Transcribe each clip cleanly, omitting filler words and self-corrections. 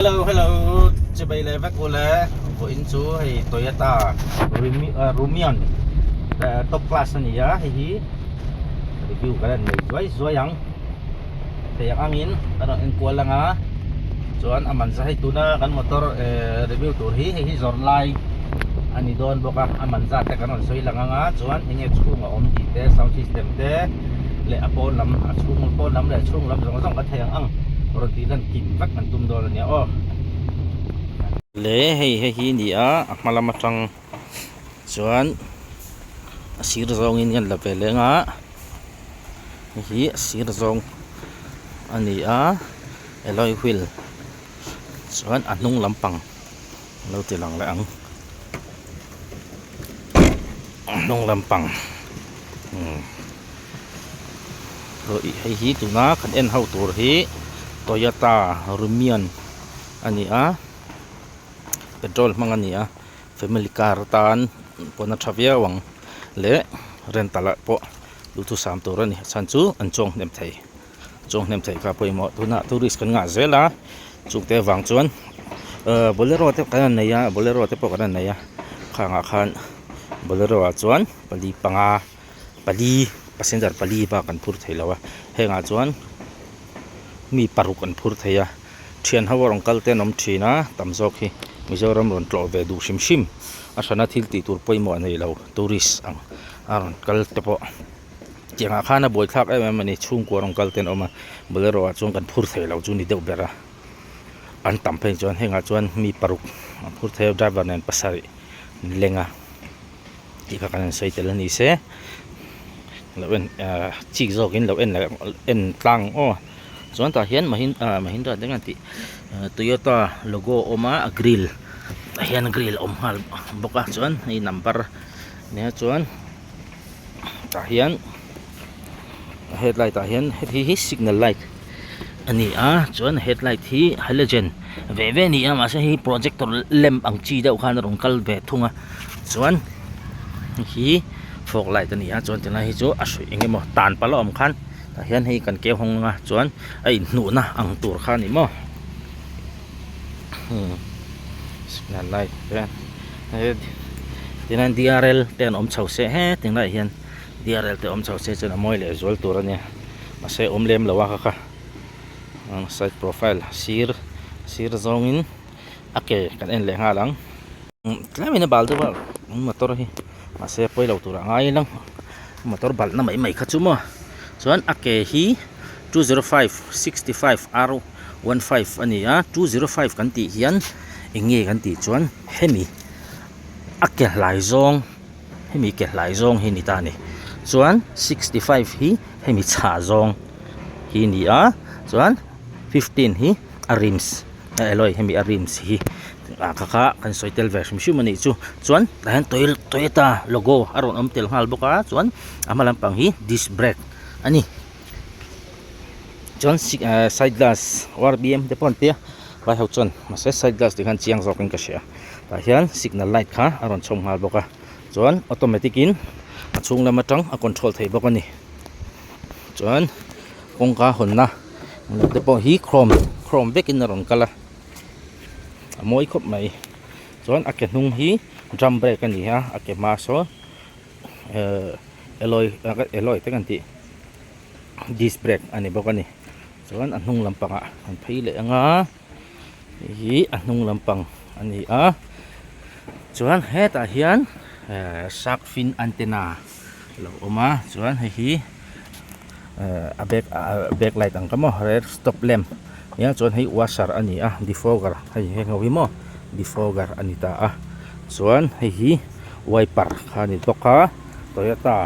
Hello hello chibai leh vek ule vawiin chu hei Toyota Rumion top class a ni a hei hi review kan han nei zuai zuai ang thei ang angin a rawn enkual ang a chuan a man za hei tuna kan motor review tur hi hei hi zawrh lai a ni dawn bawk a a man zat te kan rawn sawi lang ang a chuan enge chhung a awm tih te sound system te leh a pawn lam a chhung pawn lam leh chhung lam zawng zawng ka thei ang ang rawn tih lan kim vek an tum dawn a nia aw. Le hei hei hi ni a a hma lam atang chuan a sir zawngin kan la ve leng a hei hi a sir zawng a ni a alloy wheel chuan a hnung lampang a lo ti lang leh ang a hnung lampang umm. Hei hi tuna kan en ho tur hi Toyota Rumion a ni a petrol hmang a ni a family car atan pawn a tha viau ang leh rental ah pawh duhthusam tur a ni a chhan chu an chuang hnem thei chuang hnem thei kha pawimawh tunah tourist kan ngah zel a chungte vang chuan ahh bolero te kan han nei a bolero te pawh kan han nei a khangah khan bolero ah chuan pali panga. Pali passenger pali bak an phur thei lo a hengah chuan mi paruk an phur thei a thian ho a rawn kal te an awm thin a tam zawk hi Mizoram rawn tlawh ve duh hrim hrim a hrana thil tih tur pawimawh a nei lo tourist ang a rawn kal te pawh tiangah khan a buaithlak em em a ni chhungkua rawn kal te an awm a bolero ah chuan kan phur thei lo chu ni deuh ber a an tam phei chuan hengah chuan mi paruk an phur thei a driver nen pasarih an leng a. Tih kha kan han sawi tel a ni se lo en ahh chik zawkin lo en leh en tlang aw chuan tah hian mahin ah mahindra te nge tih toyota logo a awm a a grill tah hian grill a awm nghal bawk a chuan hei number nia chuan tah hian headlight ah hian heti hi signal light a ni a chuan headlight hi halogen ve ve a ni a mahse hei projector lamp ang chi deuh khan a rawn kal ve thung a chuan hei hi fog light a ni a chuan tilai hi chu a hruih eng emaw tan palh a awm khan tah hian hei kan keu hawng anga chuan a inhnuhna ang tur kha a ni maw signal light te tihian drl te an awm chho se heti laiah hian. Drl te awm chho se chuan a mawi leh zual tur a nia mahse awm lem lo a kha kha side profile sir sir zawngin a ke kan en leh nghal ang tlemin a bal deuh a motor hi mahse pawi lo turah ngai ila motor balhna mai mai kha chu maw chuan a ke hi 205 65 r 15 a ni a 205 kan tih hian eng nge kan tih chuan hemi a ke hlai zawng. Hemi ke hlai zawng hi ni ta a ni. Chuan 65 hi hemi chhah zawng hi ni a, chuan 15 hi a rims a alloy hemi a rims hi ah kha kha kan sawi tel ve hrim hrim a nih chu. Chuan tah hian Toyota logo a rawn awm tel nghal bawk a, chuan a hma lampang hi disc brake a ni. Chuan side glass rbm te pawh an tia vai ho chuan mahse side glass tih khan chiang zawkin ka hria tah hian signal light kha a rawn chhawm nghal bawk a chuan automatic in a chhung lam atang a control thei bawk a ni chuan kawngka hawnna te pawh hi chrome chrome vekin a rawn kal a a mawi khawp mai chuan a ke hnung hi drum brake a ni a a ke hma saw ehh alloy alloy te kan tih. Disc brake a ni bawk a ni chuan a hnung lampangah an phei leh ang a hei hi a hnung lampang a ni a chuan hetah hian ehh shark fin antenna a lo awm a chuan hei hi ehh a back a back light ang kha maw rear stop lamp nia chuan hei washer a ni a defogger hei heng ho hi maw defogger a ni ta a chuan hei hi wiper kha a ni bawk a. Toyota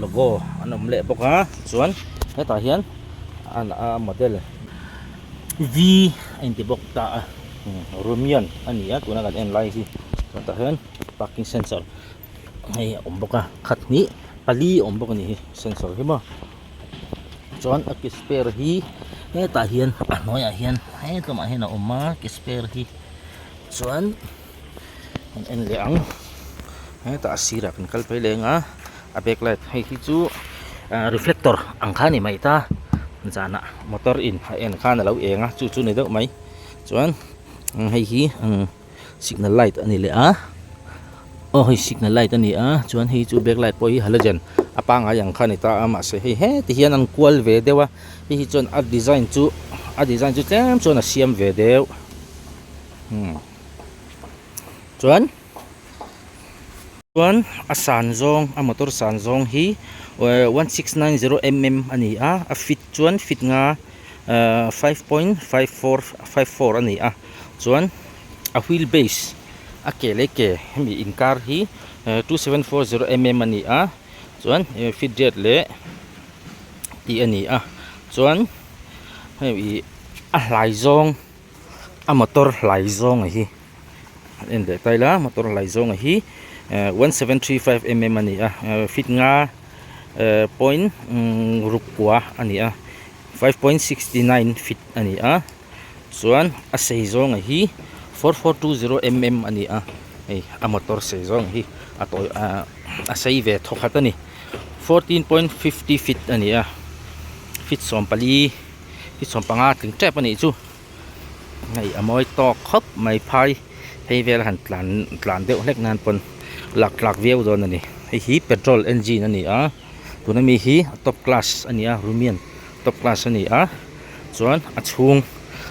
logo an awm leh bawk a chuan hetah hian a model V a inti bawk ta a Rumion a ni a tuna kan en lai hi chuan tah hian parking sensor hei a awm bawk a khat hnih pali a awm bawk a ni hi sensor hi maw chuan a ke spare hi hetah hian a hnuaiah hian hetlawmah hian a awm a ke spare hi chuan. Kan en leh ang hetah a sirah kan kal phei leng a a back light hei hi chu ah reflector ang kha a ni mai ta zanah motor in a en khan a lo eng a chu chu ni deuh mai. Chuan hei hi signal light a ni leh a aw hei signal light a ni a chuan hei chu back light pawh hi halogen a pangngai ang kha a ni ta a mahse hei heti hian an kual ve deuh a hei hi chuan a design chu a design chu tlem chuan a siam ve deuh umm chuan. Chuan a san zawng a motor san zawng hi 1690 mm a ni a a fit chuan fit nga 5.5454 a ni a chuan a wheel base a ke leh ke hemi inkar hi 2740 mm a ni a chuan fit riat leh tih a ni a chuan hei ih a hlai zawng a motor hlai zawng a hi. an en leh ta ila motor lai zawnga hi 1735 mm a ni a feet nga point ruk kua a ni a 5.69 feet a ni a chuan a sei zawnga hi 4420 mm a ni a hei a motor sei zawng hi a tawi a sei ve thawkhat a ni 14.50 feet a ni a feet 14 feet 15 tling tep a nih chu. Hei a mawi tawk khawp mai phai phei vel han tlan tlan deuh hlek nan pawn lak tlak viau dawn a ni hei hi petrol engine a ni a tuna mi hi top class a ni a rumian top class a ni a chuan a chhung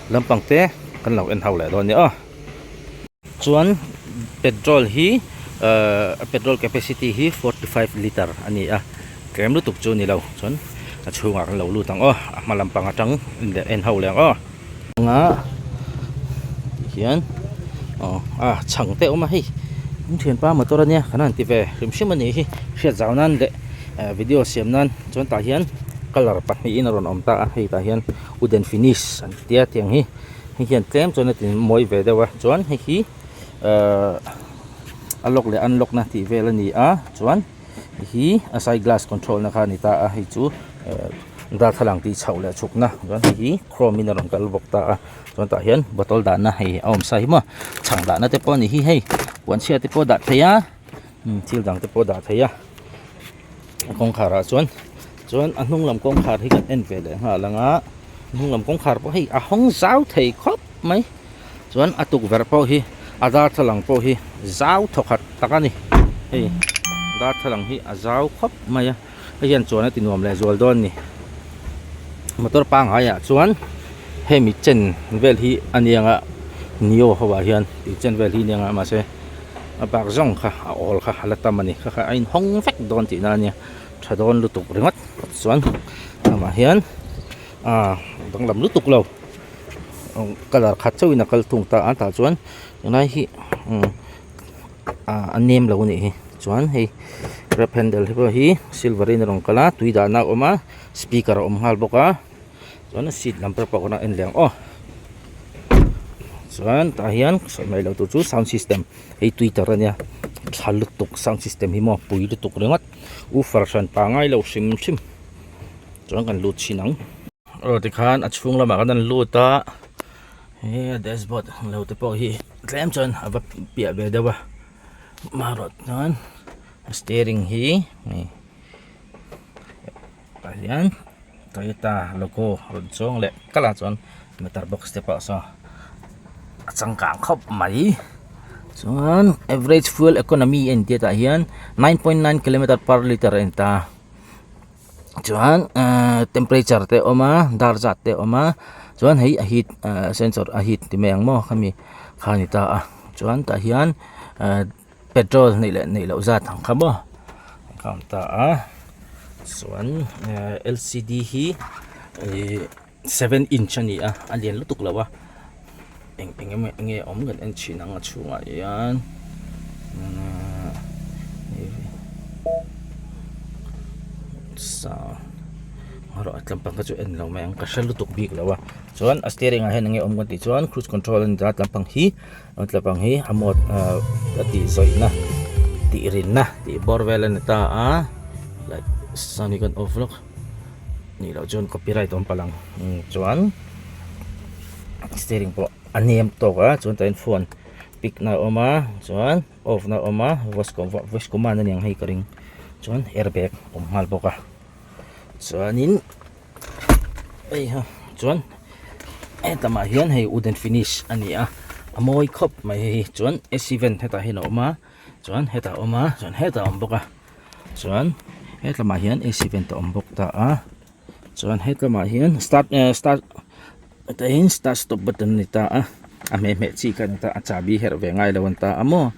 lampang te kan lo en ho leh dawn a ni aw chuan petrol hi ahh a petrol capacity hi 45 litre a ni a tlem lutuk chu a ni lo chuan a chhungah kan lo lut ang aw a hma lampang atang en ho leh ang aw anga ti hian aw a chhang te a awm a hei an thianpa motor ania kan han ti ve hrim hrim a nih hi hriat zau nan leh video siam nan chuan tah hian colour pahnihin a rawn awm ta a hei tah hian wooden finish an tia tiang hi. Hei hian tlem chuan a ti mawi ve deuh a chuan hei hi ahh a lock leh unlock na tih vel a ni a chuan hei hi a side glass control na kha a ni ta a hei chu ehh darthlalang tih chhoh leh chhuk na chuan hei hi chrome in a rawn kal bawk ta a chuan tah hian bottle dahna hei a awm sa hi maw chhang dahna te pawh a ni hi hei puan chhia te pawh dah thei a thil dang te pawh dah thei a a kawngkhar ah chuan chuan a hnung lam kawngkhar hi kan en ve leh nghal ang a hnung lam kawngkhar pawh hei a hawng zau thei khawp mai chuan a tukverh pawh hi a darthlalang pawh hi zau thawkhat tak a ni hei darthlalang hi a zau khawp mai a hei hian chuan a ti nuam leh zual dawn a ni motor pangngai ah chuan hemi chen vel hi a ni ang a neo ho ah hian tih chen vel hi a ni ang a mahse a bak zawng kha a awl kha a la tam a ni kha kha a inhawng vek dawn tihna a nia tha dawn lutuk ringawt chuan amah hian ah danglam lutuk lo colour khat chauhin a kal thung ta a tah chuan tunlai hi umm ah a nem lo a nih hi chuan hei grab handle te pawh hi silver in a rawn kal a tui dahna a awm a speaker a awm nghal bawk a chuan seat lam pawh a en leh ang aw chuan tah hian sawi mai loh tur chu sound system hei twitter a nia tha lutuk sound system hi maw pui lutuk ringawt woofer hran pangai lo hrim hrim chuan kan lut chhin ang aw tikhan a chhung lamah kan han lut a he a dashboard lo te pawh hi tlem chuan a va piah ve deuh a marawh chuan steering hi hei tah hian Toyota logo rawn chuang leh kalh a chuan meter box te pawh saw a changkang khawp mai chuan average fuel economy a intia tah hian 9.9 kilometer per litre a inta chuan ahh temperature te a awm a dar zat te a awm a chuan hei a heat ahh sensor a heat ti mai ang maw khami kha a ni ta a chuan tah hian ahh petrol neih leh neih loh zat ang kha maw a awm ta a chuan ehh lcd hi ihh seven inch a ni a a lian lutuk lo a eng eng emaw enge awm kan en thin ang a chhungah hian sound erawh a tlampang kha chu en lo mai ang ka hre lutuk bik lo a chuan a steering ah hian enge awm kan tih chuan cruise control a ni ta tlampang hi. A tlampang hi a mawt ah a tih zawihna tih rinna tih bawr vel a ni ta a light sound hi kan off lawk nih loh chuan copyright a awm palh ang chuan steering pawh a nem tawk a chuan tah hian phone pick na a awm a chuan off na a awm a voice command a ni ang hei ka ring chuan airbag a awm nghal bawk a chuanin. Heiha chuan Hetamah hian hei wooden finish a ni a, a mawi khawp mai hei hi chuan A_C vent hetah hian a awm a chuan hetah a awm a chuan hetah a awm bawk a chuan hetlamah hian A_C vent a awm bawk ta a chuan hetlamah hian start eh start hetah hian start stop button a ni ta a a hmeh hmeh chi kha a ni ta a chahbi herh ve ngai lo a ni ta a maw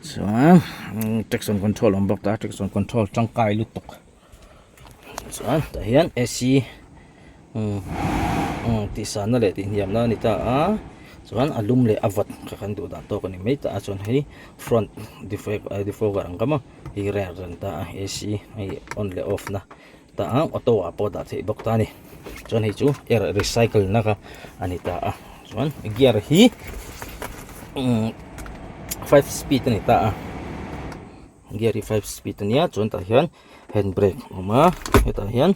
chuan traction control a awm bawk ta a traction control tangkai lutuk. Chuan tah hian A_C umm umm tih sanna leh tih hniamna a ni ta a chuan a lum leh a vawt kha kan duh dan tawk a ni mai ta a chuan hei front defogger ang ka maw hei rear a ni ta a A_C hei on leh off na ta a auto ah pawh dah theih bawk ta a ni chuan hei chu air recycle na kha a ni ta a chuan gear hi umm five speed a ni ta a. Gear hi 5 speed ania chuan tah hian hand brake a awm a hetah hian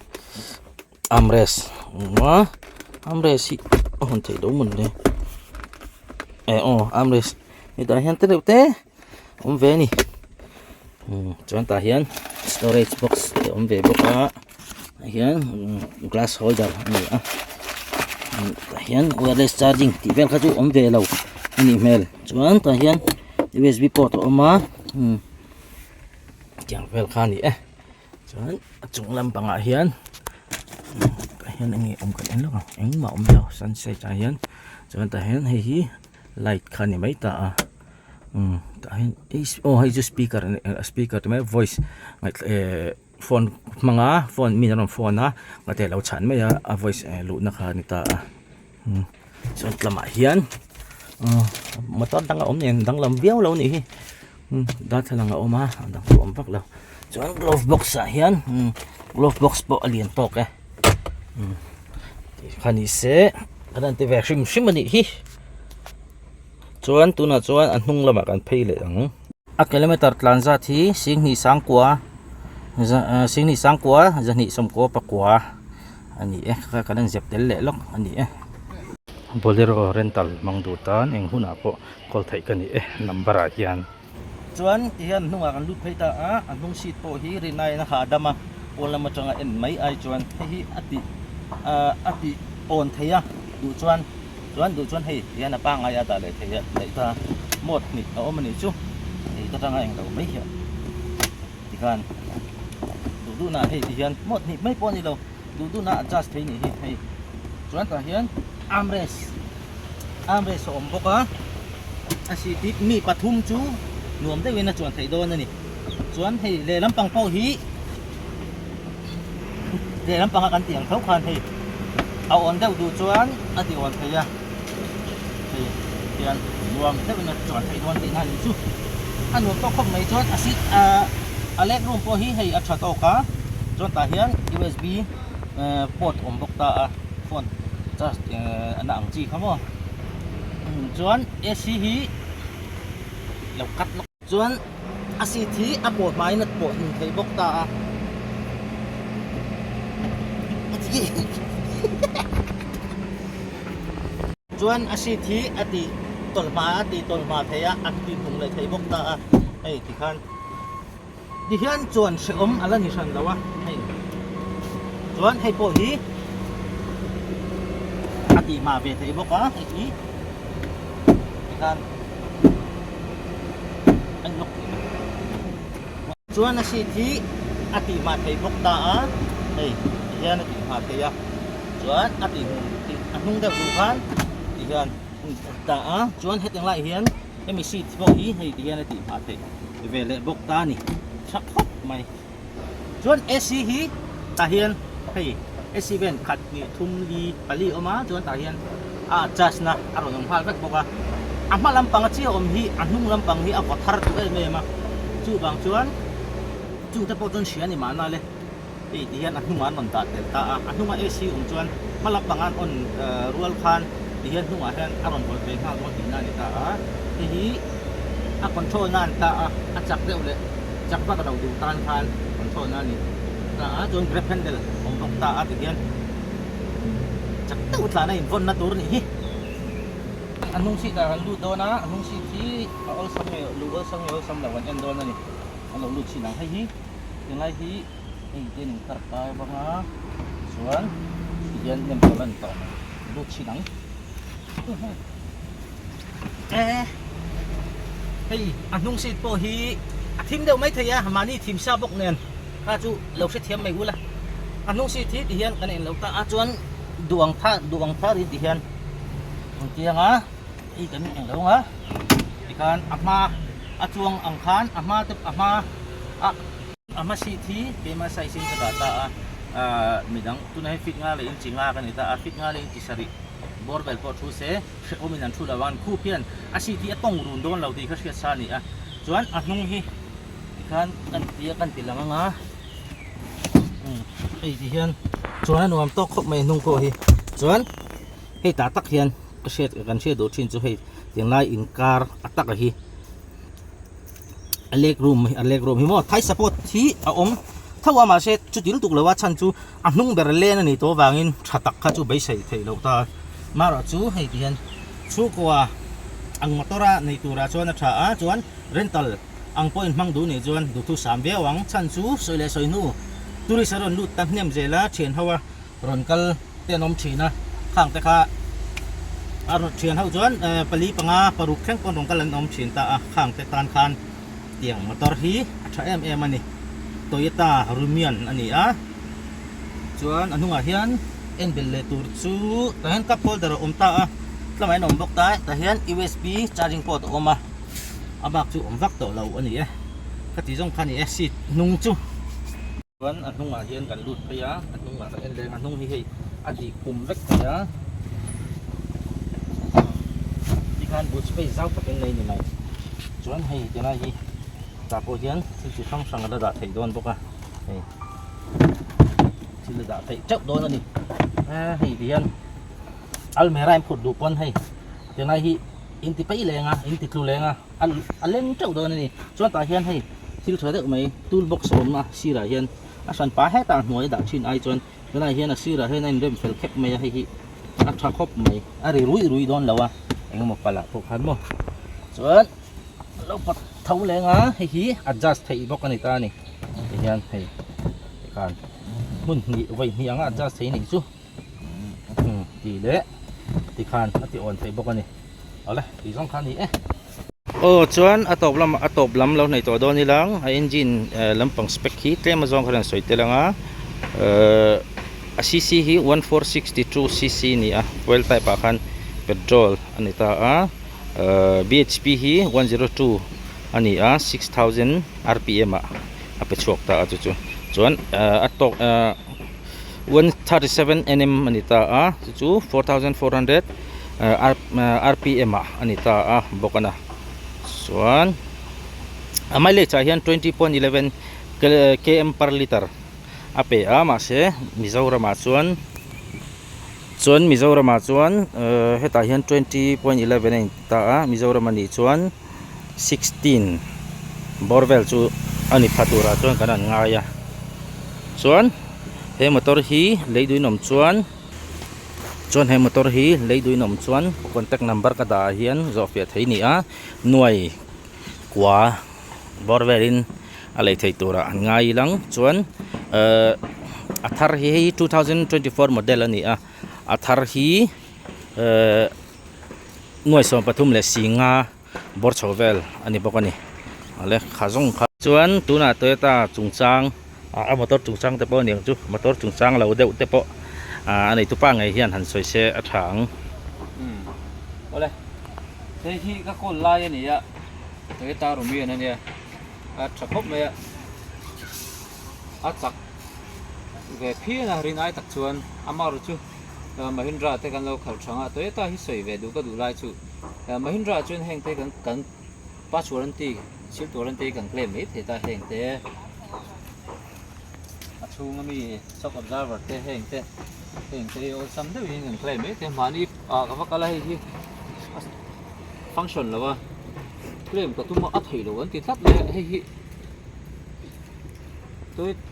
armrest a awm a armrest hi a hawn theih loh mawn le eh aw armrest hetah hian te reuh te a awm ve a ni chuan tah hian storage box te a awm ve bawk a tah hian glass holder a ni a tah hian wireless charging tih vel kha chu awm ve lo a nih hmel chuan tah hian. U_S_B port a awm a umm tiang vel kha a ni e chuan a chung lampangah hian tah hian eng nge awm ka en lawk ang engmah a awm lo sunset ah hian chuan tah hian hei hi light kha a ni mai ta a umm tah hian aw hei chu speaker a ni speaker ti mai voice eh phone hmanga phone mi an rawn phone a ngate a lo chhan mai a a voice luhna kha a ni ta a umm chuan tlamah hian ahh motor dang a awm nen danglam viau lo anih hi umm darthlalang a awm a a dang pawh a awm vak lo chuan glove box ah hian umm glove box pawh a lian tawk e umm kha ni se kan han ti ve hrim hrim anih hi chuan tunah chuan a hnung lamah kan phei leh ang. A kilometer tlan zat hi Singhnih Sangkua Singhnih Sangkua zahnih sawmkua pakua a ni e kha kan han zep tel leh lawk a ni e. Bolero rental hmang duh tan eng hunah pawh call theih ka ni e number ah hian. Chuan ti hian hnungah kan lut phei ta a, a hnung seat pawh hi rin aiin a hahdam a, pawn lam atanga en mai ai chuan hei hi a tih a tih awn thei a duh chuan. Chuan duh chuan hei ti hian a pangngai a dah leh thei a daih ta mode hnih a awm a nih chu hei ta tanga englo mai hian tikhan duh duh na hei ti hian mode hnih mai pawh a ni lo duh duh na adjust thei nih hi hei chuan tah hian armrest armrest a awm bawk a a seat hi mi pathum chu nuam deuhin a chuan theih dawn a ni chuan hei lehlam pang pawh hi. Lehlam panga kan tih ang tho khan hei a awn deuh duh chuan a ti awn thei a, hei hian nuam deuhin a chuan theih dawn tihna a nih chu. A nuam tawk khawp mai chuan a seat ah a leg room pawh hi hei a tha tawk a, chuan tah hian U_S_B port a awm bawk ta a phone charge na ang chi kha maw chuan A_C hi lo cut lawk. Chuan a seat hi a pawh hmaiin a pawh hnung thei bawk ta a. Chuan a seat hi a ti tawlh hma a ti tawlh hma thei a, a ti hnung leh thei bawk ta a. Hei tikhan tihian chuan hrehawm a la ni hran lo a hei. Chuan hei pawh hi a tih hma ve thei bawk a hei hi tikhan. Chuan a seat hi a tih hma thei bawk ta a, hei ti hian a tih hma thei a, chuan a tih hnung tih a hnung deuh duh khan ti hian ta a, chuan hetiang lai hian hemi seat pawh hi hei ti hian a tih hma theih ve leh bawk ta a ni tha khawp mai. Chuan A_C hi tah hian hei A_C vel khat hnih thum li pali a awm a chuan tah hian a adjust na a rawn awm nghal vek bawk a a hma lampang a chiah awm hi a hnung lampang hi a vaw thar duh em em a chuvang chuan chungte pawh chuan hria a ni mahna le hei ti hian a hnungah an rawn dah tel ta a a hnunga A_C awm chuan hma lampang an on rual khan ti hian hnungah hian a rawn vawlh ve nghal dawn tihna a ni ta a hei hi a control na a ni ta a a chak deuh leh. Chak vak a lo duh tan khan control na a ni ta a, chuan grab handle awm bawk ta a tihian chak deuh tlan a invawn na tur a nih hi. A hnung seat ah kan lut dawn a, a hnung seat hi a awlsam nge luh awlsam nge awlsam lo kan en dawn a ni, a lo lut chin ang hei hi tinglai hi hei te an inkar kai bawk a chuan tihian nem tawlh a ni tawh mai lut chin ang. E hei a hnung seat pawh hi a thim deuh mai thei a mahni thim sa bawk nen kha chu lo hrethiam mai ula a hnung seat hi ti hian kan en lo ta a chuan duh ang tha duh ang thar in ti hian an tiang a hei kan eng lo ang a tikhan a hma a chuang ang khan a hma te a hma a a hma seat hi keimah size in ka dah ta a ah midang tunah hian feet nga leh inchi nga ka ni ta a feet nga leh inchi sarih bawr vel pawh thu se hrehawm in an thu lo a an khup hian a seat hi a tawng run dawn lo tih kha hriat sa a ni a chuan a hnung hi tikhan kan ti a kan ti lang anga umm hei ti hian chuan a nuam tawk khawp mai a hnung pawh hi chuan hei tah tak hian ka hriat kan hriat duh thin chu hei tinglai inkar a taka hi a leg room a leg room hi maw thai support hi a awm tho a mahse chuti lutuk lo a chhan chu a hnung ber len a nih tawh avangin tha tak kha chu beisei theih loh ta marawh chu hei ti hian chhungkua ang motor a nei turah chuan a tha a chuan rental ang pawhin hmang duh nih chuan duhthu sam viau ang chhan chu sawi leh sawi hnu tourist a rawn lut ta hnem zel a thian ho a rawn kal te an awm thin a khang te kha a rawn thian ho chuan pali panga paruk thleng pawn rawn kal an awm thin ta a khang te tan khan tiang motor hi a tha em em a ni Toyota Rumion a ni a chuan a hnungah hian en belh leh tur chu tah hian cup holder a awm ta a tlangah hian a awm bawk ta tah hian U_S_B charging port a awm a a bak chu awm vak tawh lo a ni e ka tih zawng kha a ni e seat hnung chu. Chuan a hnungah hian kan lut phei a, a hnungah kan en leng a hnung hi hei a dik pum vek thei a tikhan boot space zau takin nei ni mai chuan hei tilai hi tah pawh hian thil chi hrang hrang a la dah theih dawn bawk a hei thil a dah theih teuh dawn a ni hei ti hian almera in phurh duh pawn hei tilai hi in ti peih leng a in ti tlu leng a. A leng teuh dawn a ni. Chuan tah hian hei thil tha deuh mai tool box a awm a sirah hian a hran pa hetah hnuai a dah thin ai chuan tunah hian a sirah hian a inrem fel khep mai a hei hi a tha khawp mai a ri ruih ruih dawn lo a engemaw palh ah pawh khan maw chuan a lo pawt tho leng a hei hi adjust theih bawk a ni ta a ni tihian hei tikhan hmun hnih vawi hnih anga adjust theih a nih chu. Tih leh tikhan a ti awn theih bawk a ni. Awle tih zawng kha a ni e. Aw chuan a tawp lamah a tawp lam lo hnaih tawh dawn ilang a engine lampang spec hi tlem a zawng kha rawn sawi tel ang a a cc hi 1462 cc a ni a fuel type ah khan petrol a ni ta a bhp hi 102 a ni a 6000 rpm ah a pe chhuak ta a chu chu chuan a tawk. 137 nm a ni ta a chu chu 4400 rpm ah a ni ta a bawk a na chuan a mileage ah hian 20.11 km per liter a pe a mahse Mizoram ah chuan chuan Mizoram ah chuan hetah hian 20.11 a in ta a Mizoram a nih chuan 16 bawr vel chu a ni pha turah chuan kan han ngai a chuan he motor hi lei duin awm chuan chuan he motor hi lei duin awm chuan contact number ka dah ah hian zawh fiah thei a ni a nuai kua bawr velin a lei thei turah an ngai ilang chuan ehh a thar hi hei 2024 model a ni a a thar hi ehh. Nuai 33 leh nga bawr chho vel a ni bawk a ni. Awle kha zawng kha. Chuan tunah Toyota chungchang a motor chungchang te pawh a ni ang chu motor chungchang lo deuh te pawh a neitu pa ngei hian han sawi se a tha ang. Umm awle hei hi ka call lai a ni a Toyota Rumion a nia a tha khawp mai a a chak ve phian a rin ai tak chuan amaherawhchu chu. Mahindra te kan lo khalh thang a, Toyota hi sawi ve duh ka duh lai chu Mahindra chuan heng te kan kan pass warranty shield warranty kan claim mai thei ta heng te a chhung ami shock observer te heng te heng te hi awlsam deuh in kan claim mai thei a mahni ah ka va kal a hei hi function lo a claim ka tum a a theih loh an ti tlat mai a hei hi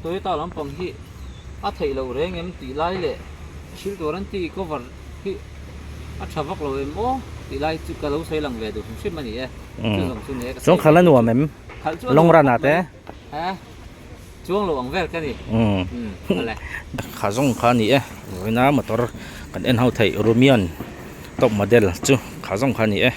Toyota lampang hi a theih loh reng em tih lai leh thil tur an ti cover hi a tha vak lo em aw tih lai chu ka lo sawi lang ve duh hrim hrim a ni e chu zawng chu ni e ka Chuang khalh a nuam em? Khalh chu a Long nuam run ah khawp te? mai he chuang lo ang vel ka ni awle. Kha zawng kha a ni e vawiina motor kan en ho theih Rumion. Top model chu kha zawng kha a ni e.